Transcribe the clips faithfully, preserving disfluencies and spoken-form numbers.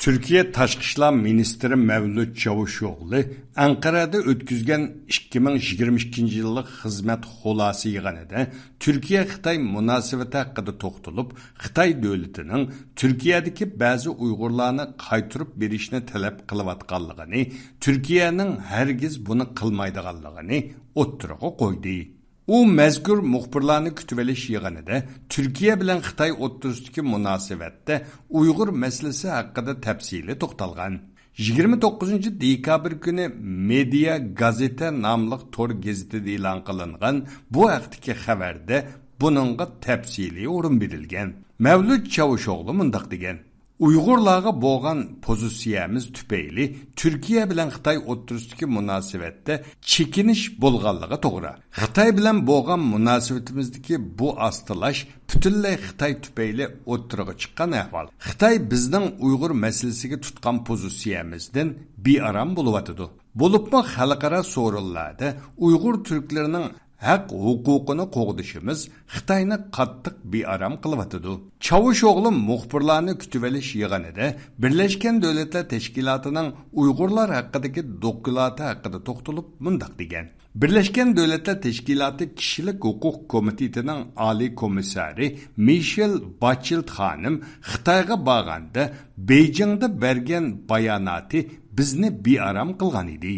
تۈركىيە تاشقى ئىشلار مىنىستىرى مەۋلۇت چاۋۇشئوغلى ئەنقەرەدە ئۆتكۈزگەن ئىككى مىڭ يىگىرمە ئىككىنچى يىللىق خىزمەت خۇلاسە يىغىنىدا تۈركىيە خىتاي مۇناسىۋىتى ھەققىدە توختىلىپ، خىتاي دۆلىتىنىڭ تۈركىيەدىكى بەزى ئۇيغۇرلارنى قايتۇرۇپ بېرىشنى تەلەپ قىلىۋاتقانلىقىنى، تۈركىيەنىڭ ھەرگىز بۇنى قىلمايدىغانلىقىنى ئوتتۇرىغا قويدى. ئۇ مەزكۇر مۇخبىرلارنى كۈتۈۋېلىش يىغىنىدا تۈركىيە بىلەن خىتاي ئوتتۇرىسىدىكى مۇناسىۋەتتە ئۇيغۇر مەسىلىسى ھەققىدە تەپسىلىي توختالغان. يىگىرمە توققۇزىنچى دېكابىر كۈنى مېدىيا گازېتە ناملىق تور گېزىتىدە ئېلان قىلىنغان بۇ ھەقتىكى خەۋەردە بۇنىڭغا تەپسىلىي ئورۇن بېرىلگەن. مەۋلۇت چاۋۇشئوغلى مۇنداق دېگەن: ئۇيغۇرلارغا بولغان پوزىتسىيەمىز تۈپەيلى تۈركىيە بىلەن خىتاي ئوتتۇرىسىدىكى مۇناسىۋەتتە چېكىنىش بولغانلىقى توغرا. خىتاي بىلەن بولغان مۇناسىۋىتىمىزدىكى بۇ ئاستىلاش پۈتۈنلەي خىتاي تۈپەيلى ئوتتۇرىغا چىققان ئەھۋال. خىتاي بىزنىڭ ئۇيغۇر مەسىلىسىگە تۇتقان پوزىتسىيەمىزدىن بىئارام بولۇۋاتىدۇ. بولۇپمۇ خەلقئارا سورۇنلاردا ئۇيغۇر تۈركلىرىنىڭ ھەق ھوقۇقىنى قوغدىشىمىز خىتاينى قاتتىق بىئارام قىلىۋاتىدۇ. چاۋۇشئوغلى مۇخبىرلارنى كۈتۈۋېلىش يىغىنىدا بىرلەشكەن دۆلەتلەر تەشكىلاتىنىڭ ئۇيغۇرلار ھەققىدىكى دوكلاتى ھەققىدە توختىلىپ مۇنداق دېگەن: بىرلەشكەن دۆلەتلەر تەشكىلاتى كىشىلىك ھوقۇق كومىتېتىنىڭ ئالىي كومىسسارى مىشېل باچېلت خانىم خىتايغا بارغاندا بېيجىڭدا بەرگەن باياناتى بىزنى بىئارام قىلغان ئىدى.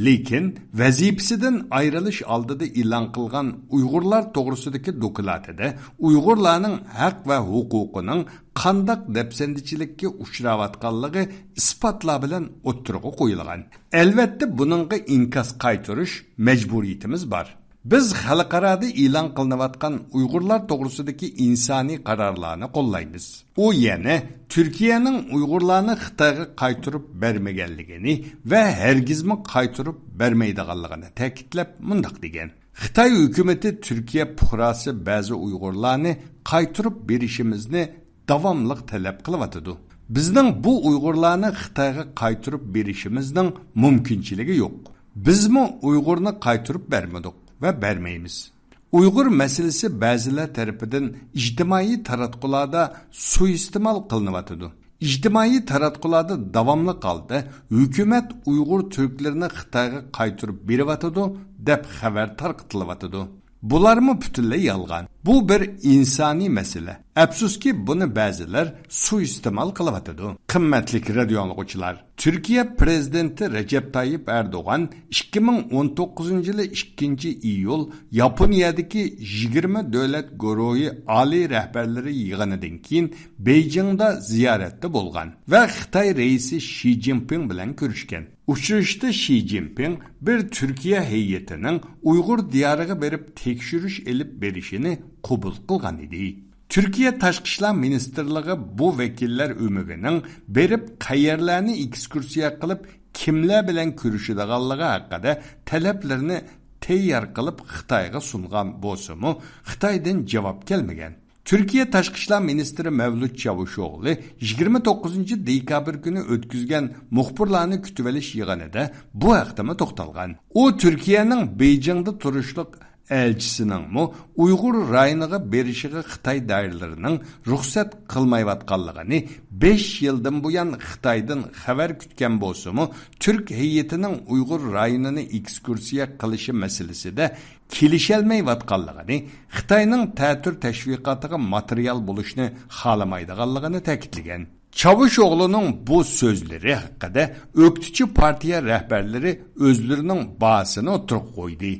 لېكىن ۋەزىپىسىدىن ئايرىلىش ئالدىدا ئېلان قىلغان ئۇيغۇرلار توغرىسىدىكى دوكلاتىدا ئۇيغۇرلارنىڭ ھەق ۋە ھوقۇقىنىڭ قانداق دەپسەندىچىلىككە ئۇچراۋاتقانلىقى ئىسپاتلار بىلەن ئوتتۇرىغا قويۇلغان. ئەلۋەتتە، بۇنىڭغا ئىنكاس قايتۇرۇش مەجبۇرىيىتىمىز بار. بىز خەلقئارادا ئېلان قىلىنىۋاتقان ئۇيغۇرلار توغرىسىدىكى ئىنسانىي قارارلارنى قوللايمىز. ئۇ يەنە تۈركىيەنىڭ ئۇيغۇرلارنى خىتايغا قايتۇرۇپ بەرمىگەنلىكىنى ۋە ھەرگىزمۇ قايتۇرۇپ بەرمەيدىغانلىقىنى تەكىتلەپ مۇنداق دېگەن: خىتاي ھۆكۈمىتى تۈركىيە پۇقراسى بەزى ئۇيغۇرلارنى قايتۇرۇپ بېرىشىمىزنى داۋاملىق تەلەپ قىلىۋاتىدۇ. بىزنىڭ بۇ ئۇيغۇرلارنى خىتايغا قايتۇرۇپ بېرىشىمىزنىڭ مۇمكىنچىلىكى يوق. بىزمۇ ئۇيغۇرنى قايتۇرۇپ بەرمىدۇق ۋە بەرمەيمىز. ئۇيغۇر مەسىلىسى بەزىلەر تەرىپىدىن ئىجتىمائىي تاراتقۇلاردا سۇيىستېمال قىلىنىۋاتىدۇ. ئىجتىمائىي تاراتقۇلاردا داۋاملىق ھالدا ھۆكۈمەت ئۇيغۇر تۈركلىرىنى خىتايغا قايتۇرۇپ بېرىۋاتىدۇ، دەپ خەۋەر تارقىتىلىۋاتىدۇ. بۇلارمۇ پۈتۈنلەي يالغان. بۇ بىر ئىنسانىي مەسىلە. ئەپسۇسكى، بۇنى بەزىلەر سۇيىستېمال قىلىۋاتىدۇ. قىممەتلىك رادىيو ئاڭلىغۇچىلار، تۈركىيە پىرېزىدېنتى رەجەپ تايىپ ئەردوغان ئىككى مىڭ ئون توققۇزىنچى يىلى ئىككىنچى ئىيۇل ياپونىيەدىكى يىگىرمە دۆلەت گۇرۇھى ئالىي رەھبەرلىرى يىغىنىدىن كېيىن بېيجىڭدا زىيارەتتە بولغان ۋە خىتاي رەئىسى شى جىنپىڭ بىلەن كۆرۈشكەن. ئۇچرىشىشتا شى جىنپىڭ بىر تۈركىيە ھەيئىتىنىڭ ئۇيغۇر دىيارىغا بېرىپ تەكشۈرۈش ئېلىپ بېرىشىنى قوبۇل قىلغان ئىدى. تۈركىيە تاشقى ئىشلار مىنىستىرلىقى بۇ ۋەكىللەر ئۆمىكىنىڭ بېرىپ قەيەرلەرنى ئېكسكۇرسىيە قىلىپ، كىملەر بىلەن كۆرۈشىدىغانلىقى ھەققىدە تەلەپلىرىنى تەييار قىلىپ خىتايغا سۇنغان بولسىمۇ، خىتايدىن جاۋاب كەلمىگەن. تۈركىيە تاشقى ئىشلار مىنىستىرى مەۋلۇت چاۋۇشئوغلى يىگىرمە توققۇزىنچى دېكابىر كۈنى ئۆتكۈزگەن مۇخبىرلارنى كۈتۈۋېلىش يىغىنىدا بۇ ھەقتىمۇ توختالغان. ئۇ تۈركىيەنىڭ بېيجىڭدا تۇرۇشلۇق ئەلچىسىنىڭمۇ ئۇيغۇر رايونىغا بېرىشىغا خىتاي دائىرىلىرىنىڭ رۇخسەت قىلمايۋاتقانلىقىنى، بەش يىلدىن بۇيان خىتايدىن خەۋەر كۈتكەن بولسىمۇ، تۈرك ھەيئىتىنىڭ ئۇيغۇر رايونىنى ئېكسكۇرسىيە قىلىشى مەسىلىسىدە كېلىشەلمەيۋاتقانلىقىنى، خىتاينىڭ تەتۈر تەشۋىقاتىغا ماتېرىيال بولۇشنى خالىمايدىغانلىقىنى تەكىتلىگەن. چاۋۇشئوغلۇنىڭ بۇ سۆزلىرى ھەققىدە ئۆكتىچى پارتىيە رەھبەرلىرى ئۆزلىرىنىڭ باھاسىنى ئوتتۇرىغا قويدى.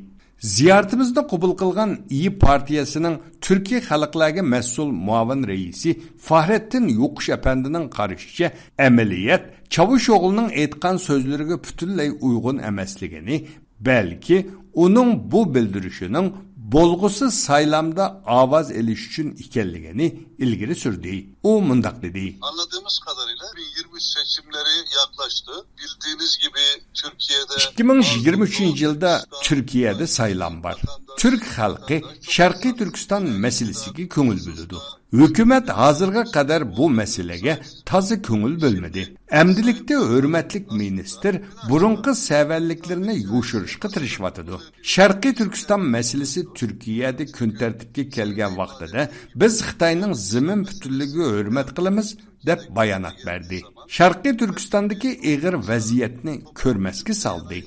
زىيارىتىمىزنى قوبۇل قىلغان ئىيى پارتىيەسىنىڭ تۈركىي خەلقلەرگە مەسئۇل مۇئاۋىن رەئىسى فاھرەتتىن يوقۇش ئەپەندىنىڭ قارىشىچە، ئەمەلىيەت چاۋۇشئوغلۇنىڭ ئېيتقان سۆزلىرىگە پۈتۈنلەي ئۇيغۇن ئەمەسلىكىنى، بەلكى ئۇنىڭ بۇ بىلدۈرۈشىنىڭ بولغۇسى سايلامدا ئاۋاز ئېلىش ئۈچۈن ئىكەنلىكىنى ئىلگىرى سۈردى. ئۇ مۇنداق دېدى. Anladığımız kadarıyla iki bin yirmi üç seçimleri yaklaştı. Bildiğiniz gibi Türkiye'de İki bin yirmi üçüncü yılda Türkiye'de saylam var. Türk halkı Şarkı Türkistan meselesiga ko'ngil bo'ladi. ھۆكۈمەت ھازىرغا قەدەر بۇ مەسىلىگە تازا كۆڭۈل بۆلمىدى. ئەمدىلىكتە ھۆرمەتلىك مىنىستىر بۇرۇنقى سەۋەنلىكلىرىنى يوشۇرۇشقا تىرىشىۋاتىدۇ. شەرقىي تۈركىستان مەسىلىسى تۈركىيەدە كۈن تەرتىپكە كەلگەن ۋاقتىدا، بىز خىتاينىڭ زېمىن پۈتۈنلۈكىگە ھۆرمەت قىلىمىز، دەپ بايانات بەردى. شەرقىي تۈركىستاندىكى ئېغىر ۋەزىيەتنى كۆرمەسكە سالدى.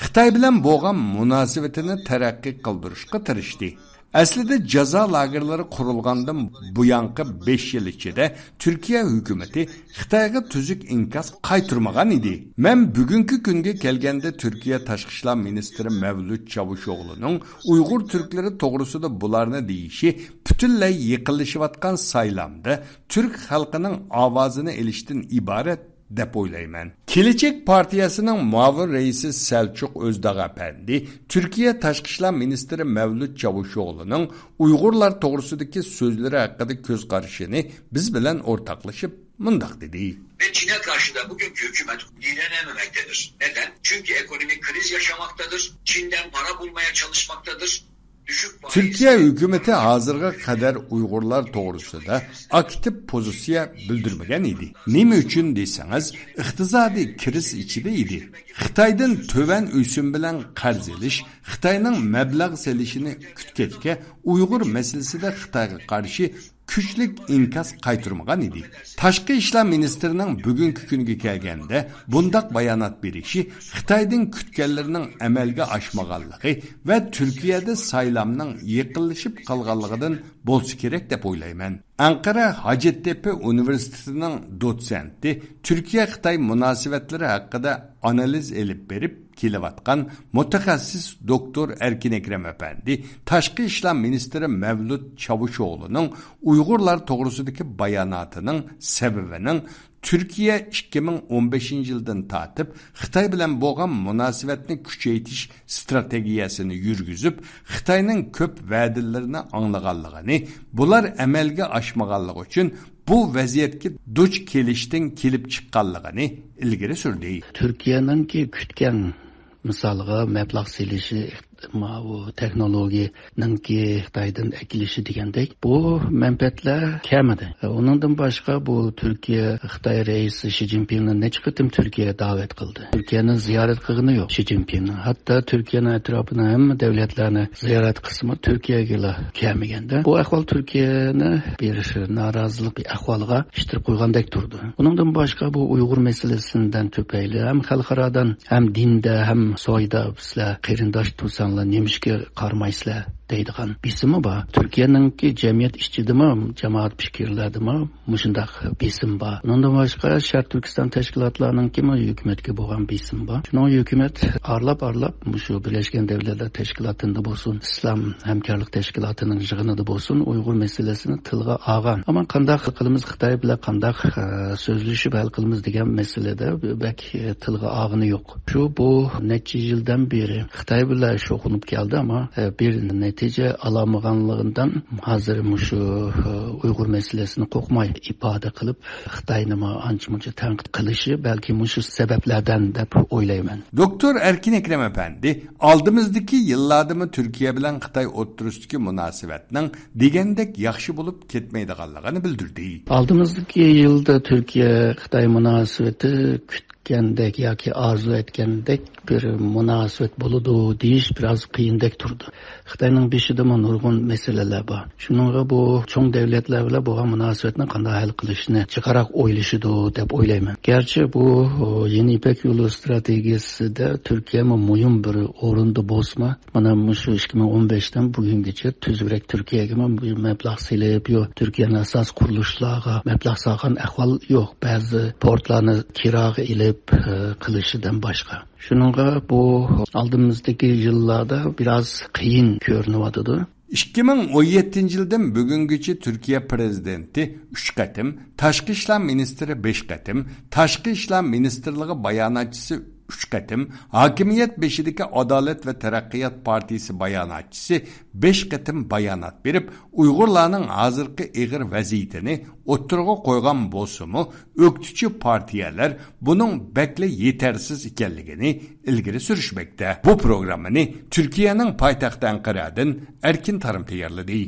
خىتاي بىلەن بولغان مۇناسىۋىتىنى تەرەققىي قىلدۇرۇشقا تىرىشتى. ئەسلىدە جازا لاگېرلىرى قۇرۇلغاندىن بۇيانقى بەش يىل ئىچىدە تۈركىيە ھۆكۈمىتى خىتايغا تۈزۈك ئىنكاس قايتۇرمىغان ئىدى. مەن بۈگۈنكى كۈنگە كەلگەندە تۈركىيە تاشقى ئىشلار مىنىستىرى مەۋلۇت چاۋۇشئوغلۇنىڭ ئۇيغۇر تۈركلىرى توغرىسىدا بۇلارنى دېيىشى پۈتۈنلەي يېقىنلىشىۋاتقان سايلامدا تۈرك خەلقىنىڭ ئاۋازىنى ئېلىشتىن ئىبارەت دەپ ئويلايمەن. كېلەچەك پارتىيەسىنىڭ مۇئاۋىن رەئىسى سەلچۇق ئۆزداغ ئەپەندى تۈركىيە تاشقى ئىشلار مىنىستىرى مەۋلۇت چاۋۇشئوغلۇنىڭ ئۇيغۇرلار توغرىسىدىكى سۆزلىرى ھەققىدە كۆز قارىشىنى بىز بىلەن ئورتاقلىشىپ مۇنداق دېدى. Ve Çin'e karşı da bugünkü hükümet direnememektedir. Neden? Çünkü ekonomik kriz yaşamaktadır. Çin'den para bulmaya çalışmaktadır. Düşük faiz تۈركىيە ھۆكۈمىتى ھازىرغا قەدەر ئۇيغۇرلار توغرىسىدا ئاكتىپ پوزىتسىيە بىلدۈرمىگەن ئىدى. نېمە ئۈچۈن دېسىڭىز، ئىقتىسادىي كىرىز ئىچىدە ئىدى. خىتايدىن تۆۋەن ئۆسۈم بىلەن قەرز ئېلىش، خىتاينىڭ مەبلەغ سېلىشىنى كۈتكەچكە، ئۇيغۇر مەسىلىسىدە خىتايغا قارشى كۈچلۈك ئىنكاس قايتۇرمىغان ئىدى. تاشقى ئىشلار مىنىستىرىنىڭ بۈگۈنكى كۈنگە كەلگەندە بۇنداق بايانات بېرىشى خىتايدىن كۈتكەنلىرىنىڭ ئەمەلگە ئاشمىغانلىقى ۋە تۈركىيەدە سايلامنىڭ يېقىنلىشىپ قالغانلىقىدىن بولسا كېرەك دەپ ئويلايمەن. ئەنقەرە ھاجەتتېپە ئۇنىۋېرسىتېتىنىڭ دوتسېنتى، تۈركىيە-خىتاي مۇناسىۋەتلىرى ھەققىدە ئانالىز ئېلىپ بېرىپ كېلىۋاتقان مۇتەخەسسىس دوكتور ئەركىن ئەكرەم ئەپەندى تاشقى ئىشلار مىنىستىرى مەۋلۇت چاۋۇشئوغلۇنىڭ ئۇيغۇرلار توغرىسىدىكى باياناتىنىڭ سەۋەبىنىڭ تۈركىيە ئىككى مىڭ ئون بەشىنچى يىلدىن تارتىپ خىتاي بىلەن بولغان مۇناسىۋەتنى كۈچەيتىش ستراتېگىيەسىنى يۈرگۈزۈپ، خىتاينىڭ كۆپ ۋەدىلىرىنى ئاڭلىغانلىقىنى، بۇلار ئەمەلگە ئاشمىغانلىقى ئۈچۈن بۇ ۋەزىيەتكە دۇچ كېلىشتىن كېلىپ چىققانلىقىنى ئىلگىرى سۈردى. تۈركىيەنىڭكى كۈتكەن مىسالغا مەبلەغ سېلىشى، ماۋۇ تېخنولوگىيەنىڭكى خىتايدىن ئەكېلىشى دېگەندەك، بۇ مەنپەئەتلەر كەمىدى. ئۇنىڭدىن باشقا، بۇ تۈركىيە خىتاي رەئىسى شى جىنپىڭنى نەچچە قېتىم تۈركىيەگە داۋەت قىلدى. تۈركىيەنى زىيارەت قىلغىنى يوق شى جىنپىڭنىڭ. ھەتتا تۈركىيەنىڭ ئەتراپىنىڭ ھەممە دۆلەتلەرنى زىيارەت قىلسىمۇ، تۈركىيەگىلا كەلمىگەندە، بۇ ئەھۋال تۈركىيەنى بىر نارازىلىق بىر ئەھۋالغا ئىتتىرىپ قويغاندەك تۇرىدۇ. ئۇنىڭدىن باشقا، بۇ ئۇيغۇر مەسىلىسىدىن تۈپەيلى ھەم خەلقئارادىن، ھەم دىندە، ھەم سويدا سىلەر قېرىنداش تۇرساڭلار نېمىشقا قارىمايسىلەر دەيدىغان بېسىمى بار. تۈركىيەنىڭكى جەمئىيەت ئىچىدىمۇ، جامائەت پىكىرلەردىمۇ مۇشۇنداق بېسىم بار. ئۇنىڭدىن باشقا، شەرق تۈركىستان تەشكىلاتلارنىڭكىمۇ ھۆكۈمەتكە بولغان بېسىم بار. شۇنىڭ ھۆكۈمەت ئارىلاپ-ئارىلاپ مۇشۇ بىرلەشكەن دۆلەتلەر تەشكىلاتىدا بولسۇن، ئىسلام ھەمكارلىق تەشكىلاتىنىڭ يىغىنىدا بولسۇن، ئۇيغۇر مەسىلىسىنى تىلغا ئالغان. ئەمما قانداق قىلىمىز، خىتاي بىلەن قانداق، ئە، سۆزلىشىپ ھەل قىلىمىز دېگەن مەسىلىدە بەك، ئە، تىلغا ئالغىنى يوق. شۇ بۇ نەچچە يىلدىن بېرى خىتاي بىلەن شۇغۇللىنىپ كەلدى، ئەمما، ئە، بىر نەتىجە ئالالمىغانلىقىدىن ھازىر مۇشۇ، ئە، ئۇيغۇر مەسىلىسىنى قورقماي ئىپادە قىلىپ، خىتاينىمۇ ئانچە-مۇنچە تەنقىد قىلىشى بەلكى مۇشۇ سەۋەبلەردىن دەپ ئويلايمەن. دوكتور ئەركىن ئەكرەم ئەپەندى ئالدىمىزدىكى يىللاردىمۇ تۈركىيە بىلەن خىتاي ئوتتۇرىسىدىكى مۇناسىۋەتنىڭ دېگەندەك ياخشى بولۇپ كەتمەيدىغانلىقىنى بىلدۈردى. ئالدىمىزدىكى يىلدا تۈركىيە خىتاي مۇناسىۋىتى كۈتكەندەك ياكى ئارزۇ ئەتكەندەك بىر مۇناسىۋەت بولىدۇ دېيىش بىراز قىيىندەك تۇرىدۇ. خىتاينىڭ بېشىدىمۇ نۇرغۇن مەسىلىلەر بار. شۇنىڭغا بۇ چوڭ دۆلەتلەر بىلەن بولغان مۇناسىۋەتنى قانداق ھەل قىلىشنى جىقراق ئويلىشىدۇ دەپ ئويلايمەن. گەرچە بۇ، ئۇ، يېڭى يىپەك يولى ستراتېگىيەسىدە تۈركىيەمۇ مۇھىم بىر ئورۇندا بولسىمۇ، مانا مۇشۇ ئىككى مىڭ ئون بەشتىن بۈگۈنگىچە تۈزۈكرەك تۈركىيەگىمۇ بىر مەبلەغ سېلىپ، يو، تۈركىيەنىڭ ئاساس قۇرۇلۇشلارغا مەبلەغ سالغان ئەھۋال يوق. بەزى پورتلارنى كىراغا ئېلىپ، ئە، قىلىشىدىن باشقا. شۇنىڭغا بۇ ئالدىمىزدىكى يىللاردا بىراز قىيىن كۆرۈنۈۋاتىدۇ. ئىككى مىڭ ئون يەتتىنچى يىلدىن بۈگۈنگىچە تۈركىيە پىرېزىدېنتى ئۈچ قېتىم، تاشقى ئىشلار مىنىستىرى بەش قېتىم، تاشقى ئىشلار مىنىستىرلىقى باياناتچىسى ئۈچ قېتىم، ھاكىمىيەت بېشىدىكى ئادالەت ۋە تەرەققىيات پارتىيىسى باياناتچىسى بەش قېتىم بايانات بېرىپ، ئۇيغۇرلارنىڭ ھازىرقى ئېغىر ۋەزىيىتىنى ئوتتۇرىغا قويغان بولسىمۇ، ئۆكتىچى پارتىيەلەر بۇنىڭ بەكلا يېتەرسىز ئىكەنلىكىنى ئىلگىرى سۈرۈشمەكتە. بۇ پروگراممىنى تۈركىيەنىڭ پايتەختى ئەنقەرەدىن ئەركىن تارىم تەييارلىدى.